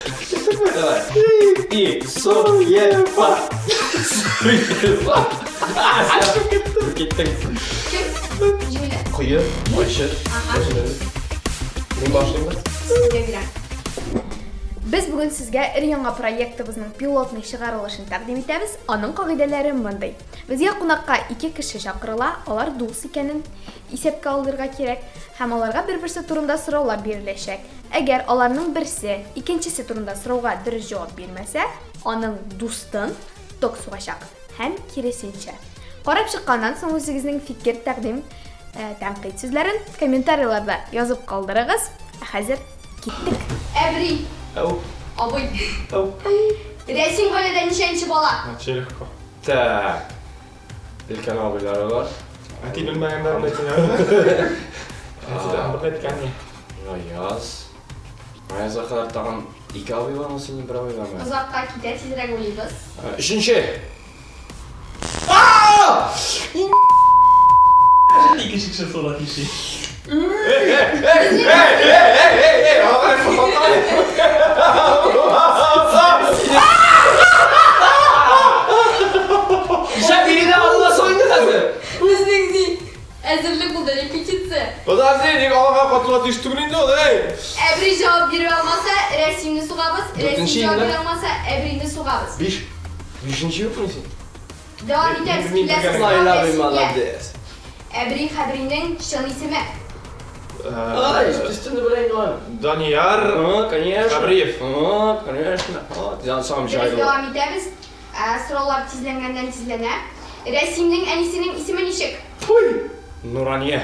Давай. И суефа. Суефа. Киттең. Кем? Җемилә. Кое, ачы. Мин башлыйммы? Сезгә бирәм. Без бүген сезгә өр-яңа проектыбызның пилотный чыгарылышын тәкъдим итәбез. Аның кагыйдәләре мондый. Безгә кунакка ике кеше чакырыла, алар дус икәнен исәпкә алырга кирәк һәм аларга бер-берсе турында сораулар биреләчәк. Әгәр аларның берсе икенчесе турында сорауга дөрес җавап бирмәсә, аның дустын ток сугачак һәм киресенчә. Карап чыкканнан соң үзегезнең фикер, тәкъдим, тәнкыйть сүзләрен комментарийларда язып калдырыгыз. Ә хәзер киттек. Әбри. Әу. Абый. Әу. Рәсим гаиләдә ничәнче бала? Вообще легко. Так. Өлкән абыйлары бар. Әти белмәгәннәрен әйтсен. Әти әйткән ни? Раяз. Раязга кадәр тагын ике абый бармы синең, бер абый бармы? Озакка китә, тизрәк уйлыйбыз. Өченче. Икенче кеше суга тиши. Ишәк иренә алла сойды хәзер. Безнең ни? Әзерлек булды, репетиция. Подожди, ник алга катыла тиеш түгел инде ул, эй! Әбри җавап бирә алмаса, Рәсимне сугабыз. Рәсим Дүртенче җавап инде. бирә алмаса, Әбрине сугабыз. Биш. Бишенче юкмы син? Дәвам итәбез. Мин Киләсе белгән сорау Лайла Рәсимгә. молодец. Әбри Хәбринең чын исеме. Ай, өстенне белән инде аны. Данияр А, конечно. Хәбриев. А, конечно. А, сам Дөрес җайлы. дәвам итәбез. Сораулар тизләнгәннән тизләнә. Рәсимнең әнисенең исеме ничек? Пуй! Нурания.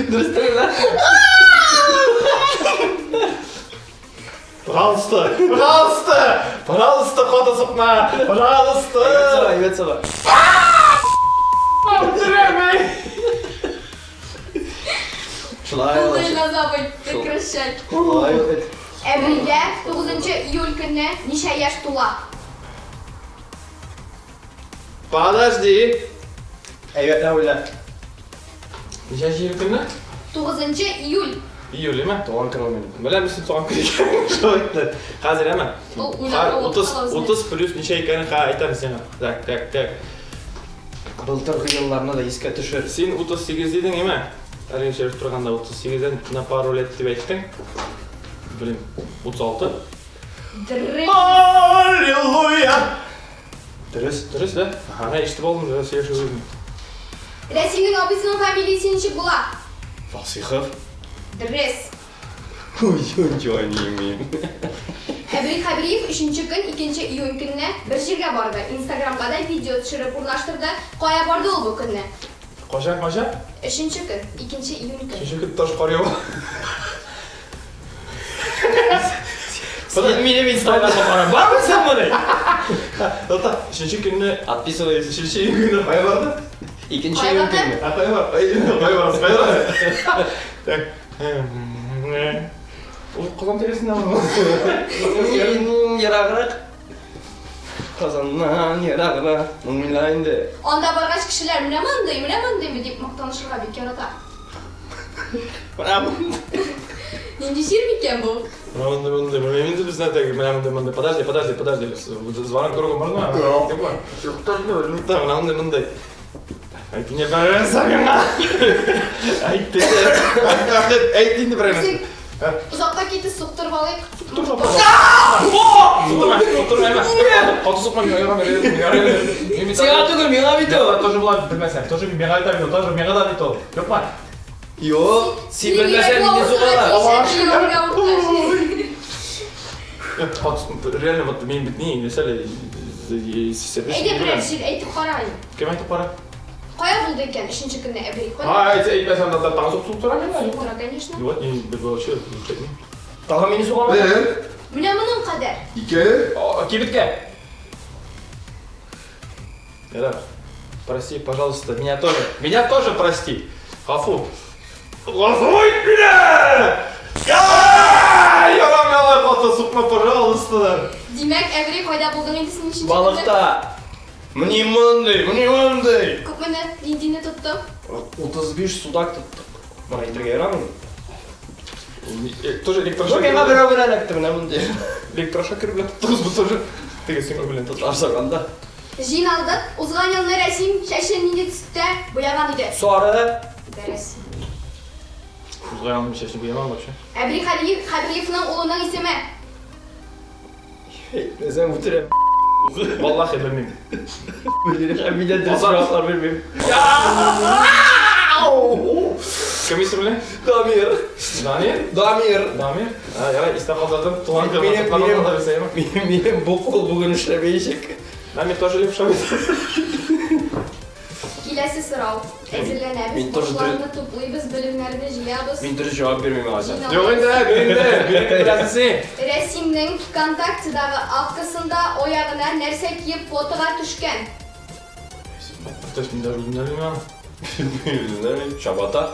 Дөрес түгел, ә? Пожалуйста, пожалуйста, пожалуйста, кота сукма, пожалуйста. Әйбәт сала, әйбәт сала. Үтерәме? Шулай Булды, ул. Илназ абый, прекращай. Шулай ул. Әбригә 9 июль көнне ничә яшь тула? Подожди. Әйбәтләп уйла. Ничәнче июль көнне? 9 июль. Июль, әме? Туган көн ул минем. Беләм син туган көн икәнен. Шулай итте. Хәзер әме? Ул уйлап Хәзер алып 30 кала үзенә. 30 плюс ничә икәнен хәзер әйтәм сиңа. Так, так, так. Былтыргы елларны да искә төшер. Син 38 дидең, әме? Әлеге сөйләшеп торганда 38-дән на пару лет дип әйттең. Блин, 36. Дөрес. Аллилуйя! Дөрес. Дөрес, да? Ага, ишетеп алдым, да, сөйләшеп үзем. Рәсимнең абыйсының фамилиясе ничек була? Фасихов. Дөрес. Ой, ничего не имеем. Әбри Хәбриев 3 көн 2 июнь көнне бер җиргә барды. Инстаграмга да видео төшереп урнаштырды. Кая барды ул бу көнне? Кайчан, кайчан? 3 көн 2 июнь көн. Өченче көн таш кар ява. Син минем инстаграмга карап бармыйсың моны? Тата, өченче көнне, Отписываюсь. өченче июнь көнне кая барды? Икенче Кая июнь барды? көнне. А, кая бар? Ай, кая барасыз, кая барасыз? Так. Ул Казан тирәсендә ме? Ераграк. Казаннан ераграк. Уйла инде. Анда баргач кешеләр менә мондый, менә мондыймы дип мактанышырга бик ярата. Менә мондый. Нинди җир микән бу? Менә мондый, мондый, белмим инде без нәрсә, менә мондый, мондый. Подожди, подожди, подожди. Звонок другу можно? Юк. Кем бар? Юк, белмим. Да, менә мондый, мондый. Әйт инде берәрсе миңа. Әйт инде. Әйт инде берәрсе. Озакка китте, суктырып алыйк. Суктырма, суктырма, әмма. Каты сукма, миңа ярам, миңа. Сиңа түгел, миңа бит ул. Тоже була белмәсәм, тоже миңа әйтә бит ул, тоже миңа да бит ул. Юкмы? Юк, син белмәсәң мине сугалар. Каты, реально вот мин бит ни, нәрсә әле, Әйдә берәр җир әйтеп кара әле. Кем әйтеп кара? Кая булды икән өченче көнне Әбри? Кая? А, әйтсә, әйтмәсәм, да тагын сук суктыра миңа. Суктыра, конечно. Вот, не, вообще, әйтмим. Тагын мине сугалар. Бер, Менә моның кадәр. ике, Кибеткә. Ярар. Прости, пожалуйста, меня тоже. Меня тоже прости. Гафу. Гафу ит мине! Ярам, ялай, каты сукма, пожалуйста. Димәк, Әбри кайда булдың инде син өченче көнне? Балыкта. Менә мондый, менә мондый. Күпмене, ниндине тоттың? 35 судак тоттык. Моны әйтергә ярамый. Тоже Ну, электрошокер. миңа берәү генә эләкте менә мондый. Электрошокер белән тоттыгыз бу тоже. Теге сөңге белән. Тотарсаганда. Җыйналдык. Узган елны Рәсим чәчен нинди төстә буяган иде? Сары. Дөрес. Узган елны чәчен буямам вообще. Әбри Хәбриевның улының исеме? Әйтмәсәң үтерәм. Валлахи белмим. Миннән дөрес җаваплар белмим. Кем исемле? Дамир. Данир? Дамир. Дамир? А, ярай, истә калдырдым. Туган көн Минем- котларым минем- да белсәйме? Минем бу кул бүген эшләмәячәк. Дамир тоже левша бит. Киләсе сорау. Әзерләнәбез, Мин тоже башларны туплыйбыз, белемнәрне җыябыз. Мин дөрес җавап бирмим алайса. Юк инде, бир инде. Бир инде беләсең син. Рәсимнең ВКонтактедагы авкасында аягына нәрсә киеп фотога төшкән? То есть мин даже үзем дә белмим аны. Белмим, Чабата.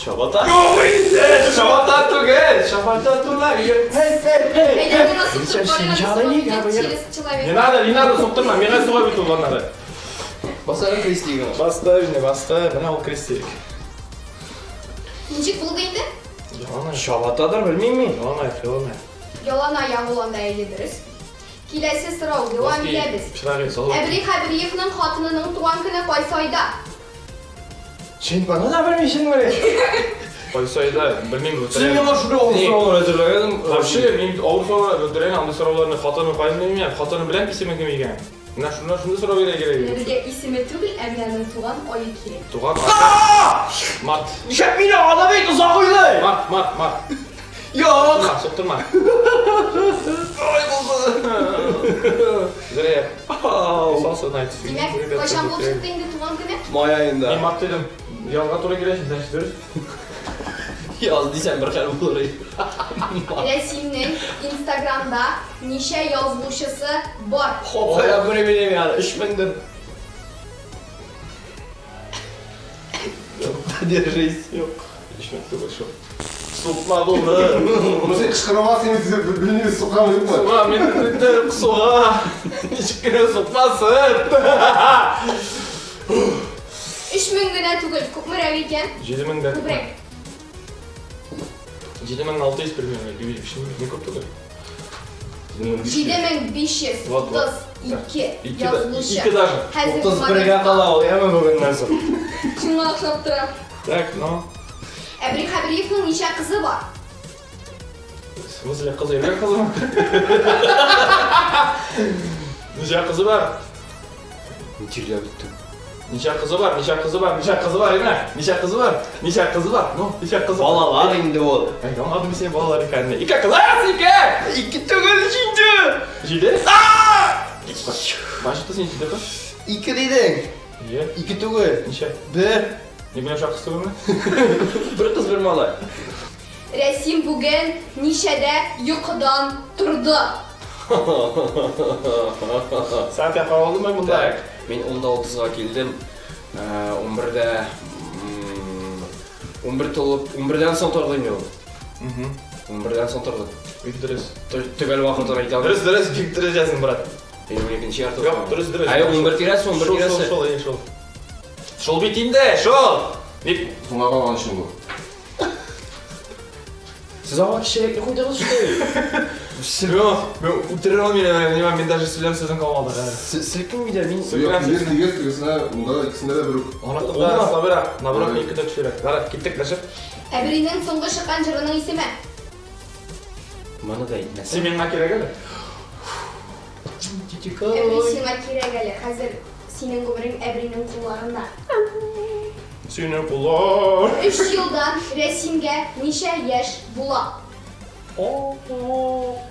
Чабата. Юк инде! Чабата түгел, чабата түгел. Хей, хей, хей. Әйдә, моны суктырып барыгыз, через Не человека. надо, не надо, суктырма. Миңа суга бит ул надо. Басара крестигы. Басты, инде басты. Менә ул крестик. Ничек булды инде? Ялан аяк. Чабатадыр, белмим мин. Ялан аяк, ялан аяк. Ялан аяк ул анда әйе, дөрес. Киләсе сорау, дәвам итәбез. Пычрак салып. Әбри Хәбриевның хатынының туган көне кайсы айда? Син бана да белмисеңме? Кайсы айда, белмим. Син миңа шундый авыр сораулар әзерләгәнең. Вообще, мин авыр сораулар белдерәм, андый сорауларны хатыны кайсы белмим, хатыны белән исеме кем икән? Менә шуннан шундый сорау бирә кирәк. Безгә исеме түгел, ә менә аның туган ае кирәк. Туган ай. Март. Нишләп мине ана бит озак уйлый? Март, март, март. Юк. Суктырма. Ай булды. Зря. Ау. Салсын айтты. Димәк, кайчан булып чыкты инде туган көне? Май аенда. Мин март дидем. Язга туры килә, значит, дөрес. Яз дисәм бер хәл булыр. Рәсимнең Инстаграмда ничә язылучысы бар? Хоп, я белмим yani, 3000-дер. Держись. Юк. 3000 түгел шул. Сукма булды. Ну син кычкырма, син белмибез сукканмы юкмы? Суга, мин беттем, суга. Ничек кенә сукмасын. 3000 генә түгел, күпмерәк икән? 7000 дә. Күбрәк. 7600 примерно, 7500, не күп түгел. 7532 Вот, вот. Ике да- язылучы. ике даже. Хәзер 31-гә кала ул, яме бүгеннән соң. Шуңа охшап тора. Так, ну. Әбри Хәбриевның ничә кызы бар? В смысле, кызы, йөргән кызымы? Ничә кызы бар? Тирләп беттем. Ничә кызы бар? Ничә кызы бар? Ничә кызы бар, әйме? Ничә кызы бар? Ничә кызы бар? Ну, ничә кызы бар? Балалар инде ул. Әй, аңладым син балалар икәнне. Ике кыз, а, ике! Ике түгел, җиде. Җиде? Башта син җиде кыз? Ике дидең. Ие. Ике түгел. Ничә? Бер. Ни белән шак кыз түгелме? Бер кыз, бер малай. Рәсим бүген ничәдә йокыдан торды? Сәгать якын алдымы монда? Так, мин 10:30-га килдем. 11-дә, 11 тулып, 11-дән соң тордым мин. 11-дән соң тордым. Бик дөрес. Төгәл вакытын әйтә алмыйм. Дөрес, дөрес, бик дөрес язың, брат. Мин 12 ярты. Юк, дөрес, дөрес. Әй, 11 тирәсе, 11 Шул, шул, тирәсе. шул, әй, шул. Шул бит инде, шул. Дип. Соңга калган өчен бу. Сез аңа кечерәкне куйдыгыз, что ли? Юк, мин үтерә алмыйм, мин даже сөйләм сүзем калмады. Селкенми дә, мин Юк, тигез, тигез, тигезенә, монда да икесендә дә бер үк. Анакында слабырак, наоборот, ике дә көчлерәк. Бара, киттек, дәшеп. Әбринең соңгы чыккан җырының исеме? Моны да әйтмәсәң. Син миңа кирәк әле? Әбри сиңа кирәк әле. Хәзер синең гомерең Әбринең кулларында. Синең куллар. 3 елдан Рәсимгә ничә яшь була? О,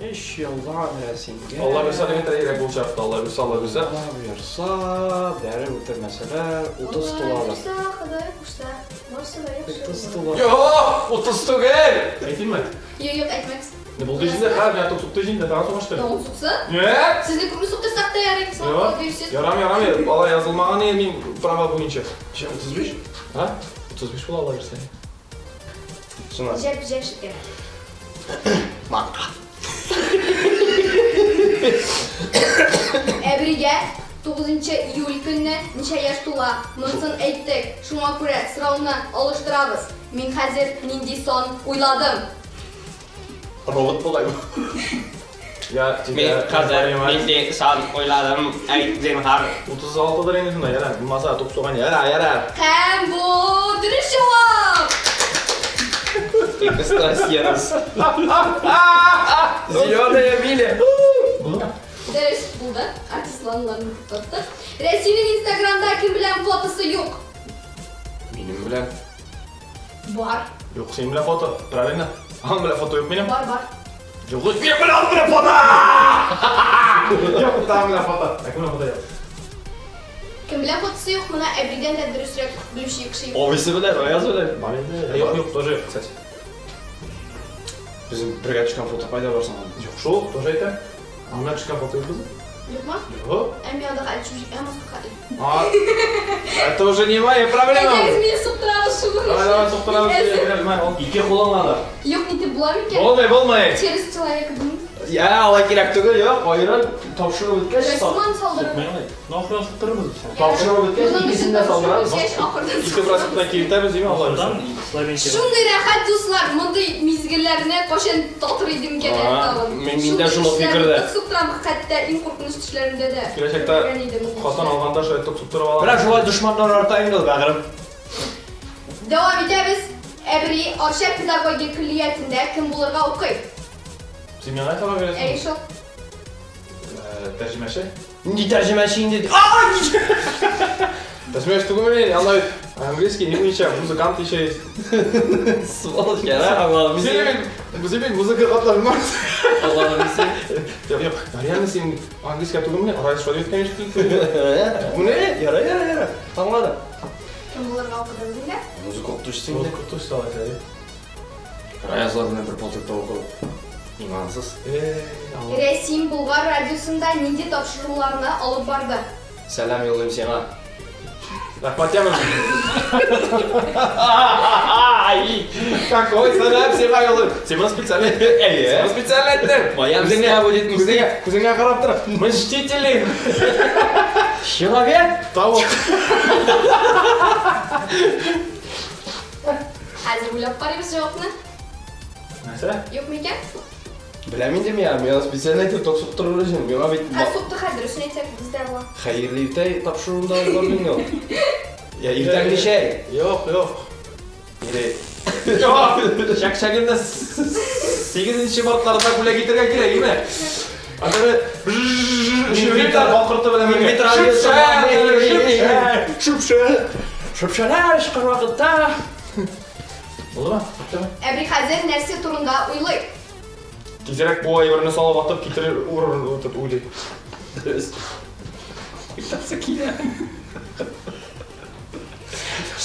3 елдан Рәсимгә. Алла бирсә, дип әйтергә кирәк бу чакта. Алла бирсә, Алла бирсә. Алла бирсә, бәреп үтермәсәләр, 30 туладыр. Бирсә, Ходай кушса, барысы да яхшы. 30 тула. Юк, 30 түгел. Әйтимме? Юк, юк, әйтмәгез. Не булды җинде, ха, мин атып сукты җинде, тагын сугышты. Тагын суксын? Нет. Сезне күпме суктырсак та ярый, Юк. сау бирсез. Ярам, ярам, алай язылмаган инде мин права буенча. Ничә, 35? Ха? 35 була Алла бирсә. Шуна. Җәп, җәп шикәр. Манка. Әбригә 9 июль көнне ничә яшь тула? Монысын әйттек. Шуңа күрә сорауны алыштырабыз. Мин хәзер нинди сан уйладым? Робот бугай бу. Я Мин хәзер нинди сан уйладым, әйт зинһар. 36-дыр инде шунда, ярар. Булмаса 90, ярар, ярар. Һәм бу дөрес җавап! Экстрасенс. Зеленая миля. Дөрес булды. Артистларны тоттык. Рәсимнең Инстаграмда кем белән фотосы юк? Минем белән. Бар. Юк, синең белән фото. Правильно. Аның белән фото юк минем. Бар, бар. Юк, минем белән аның белән фото! Юк, аның белән фото. Ә кем белән фото юк? Кем белән фотосы юк, моны Әбридән дә дөресрәк белүче кеше юк. Абыйсы белән, Аяз белән. Бар инде. Юк, юк, тоже юк, кстати. Безнең бергә төшкән фото кайда бар соң? Юк шул, тоже әйтәм. Аның белән төшкән фото юк безнең. Юкмы? Юк. Ә мин анда хәл төшеп җиткән хәл. А, это уже не моя проблема. Әйдәгез, мине суктырабыз шул. Давай, давай, суктырабыз. Ике кулыңа да. Юк, нитеп була микән? Булмый, булмый. Через человека булмый. Я, алай кирәк түгел, юк, аерым тапшыру беткәч, Рәсман салдырып. Нахуй суктырырбыз без. Тапшыру беткәч, икесен дә салдырабыз. 2%-тан киметәбез, димә, Алла бирсә. Словенча. Шундый рәхәт, дуслар, мондый мизгелләрне кайчан татыр идем икән әле тагын. Мин дә шул ук фикердә. Ток суктырам, хәтта иң куркыныч төшләремдә дә. Киләчәктә күргән идем мондый хатын төшләрне. алганда шулай ток суктырып алам. Менә шулай дошманнар арта инде ул, бәгырем. Дәвам итәбез. Әбри Арча педагогия көллиятендә кем булырга укый? Син миңа сорау бирәсең? Әй, шул. Тәрҗемәче? Нинди тәрҗемәче инде? Тәрҗемәче түгелме? Анда бит английский не буенча музыкант еще есть. Сволочь, яра, аңладым. Син бит музыка катнашмас. Аңладым син. Юк, юк, реально син английский түгелме? Райс шулай әйткән ишетелде. Бу не? Яра, яра, яра. Аңладым. Кем булырга укыдыгыз инде? Музыка укытучысы инде. Музыка укытучысы алай әйе. Раязлар белән бер полтекта укып. Имансыз. Эй, Рәсим Болгар радиосында нинди тапшыруларны алып барды? Сәлам юллыйм сиңа. Рәхмәт ямын. Какой сәлам сиңа юллыйм? Син моны специально. Әйе. Син моны специально әйттең. Моя мзда будет Күзеңә, күзеңә карап тор. Мстители. Человек. Тавык. Хәзер уйлап карыйбыз җавапны. Нәрсә? Юк микән? Беләм инде мин, миңа специально әйтеп ток суктырыр өчен. Миңа бит Хәзер сукты хәзер, дөресен әйтсәк, бездә була. хәерле иртә тапшыруында бар инде ул. Я иртәнге чәй. Юк, юк. Или Юк. Чәк-чәгеңне 8 мартларда бүләк итәргә кирәк, име? Аннары шүрәләр бакырты белән бергә. Шүпшә, шүпшә. Шөпшәләр чыккан вакытта. Булдымы? Беттеме? Әбри хәзер нәрсә турында уйлый? Тизрәк бу әйберне салып атып китерер урын үтеп уйлый. Дөрес. Иртәсе килә.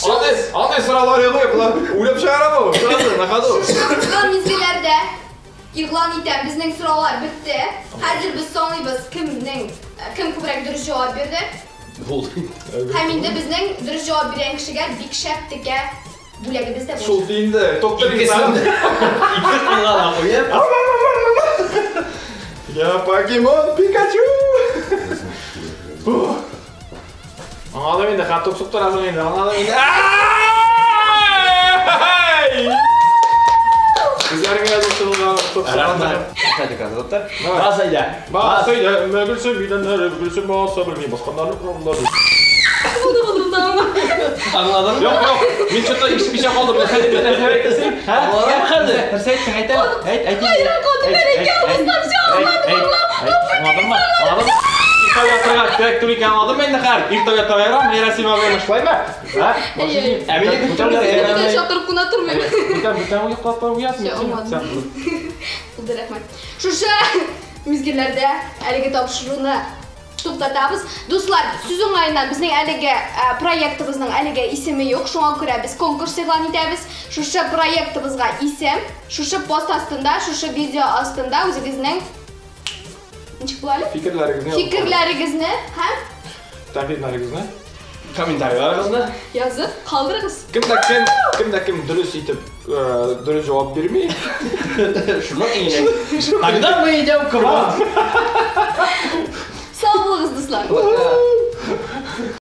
Андый, андый сораулар юк, болар уйлап чыгара бу. Сразу на ходу. Узган мизгелләрдә игълан итәм, безнең сораулар бетте. Хәзер без саныйбыз кемнең кем күбрәк дөрес җавап бирде. Булды. Һәм инде безнең дөрес җавап биргән кешегә бик шәп текә бүләгебез дә Шул булачак. инде, токтор Икесен ике кулга да куеп. Я покемон Пикачу. Аңладым инде, хат топ суктырасың инде, аңладым инде. Ай! Күзләреңә язып топ Рәхмәт. Рәхмәт икән, Давай. Бас әйдә. Бас әйдә, гөлсем бидәннәр, гөлсем баса белми, басканнар урыннар. Аңладың? Юк, юк, мин что-то ишетмичә калдым. Нәрсә әйтәсең? Һа? Аңладың хәзер? Нәрсә әйттең, әйт әле. Әйт, әйт. Хайран калдым, бәрәкә, абыстам, аңладым, Аңладыңмы? Аңладың? Иртәгә ятырга кирәк түгел икән, аңладыңмы инде хәзер? Иртәгә ятырга мин Рәсим абыйны шулаймы? Һа? Ә мине көтеп Бүтән чакырып куна тормыйм. Бүтән, бүтән йоклап уятмый. Всё, аңладым. Булды, рәхмәт. Шушы мизгелләрдә әлеге тапшыруны туктатабыз. Дуслар, сүз уңаеннан безнең әлеге проектыбызның әлеге исеме юк, шуңа күрә без конкурс игълан итәбез. Шушы проектыбызга исем, шушы пост астында, шушы видео астында үзегезнең ничек була әле? Фикерләрегезне Фикерләрегезне һәм тәнкыйтьләрегезне Комментарийларыгызны язып калдырыгыз. Кем дә кем, кем дә кем дөрес итеп, дөрес җавап бирми. Шуны иңнән. Тогда мы идем к вам. Сау булыгыз, дуслар. Пока.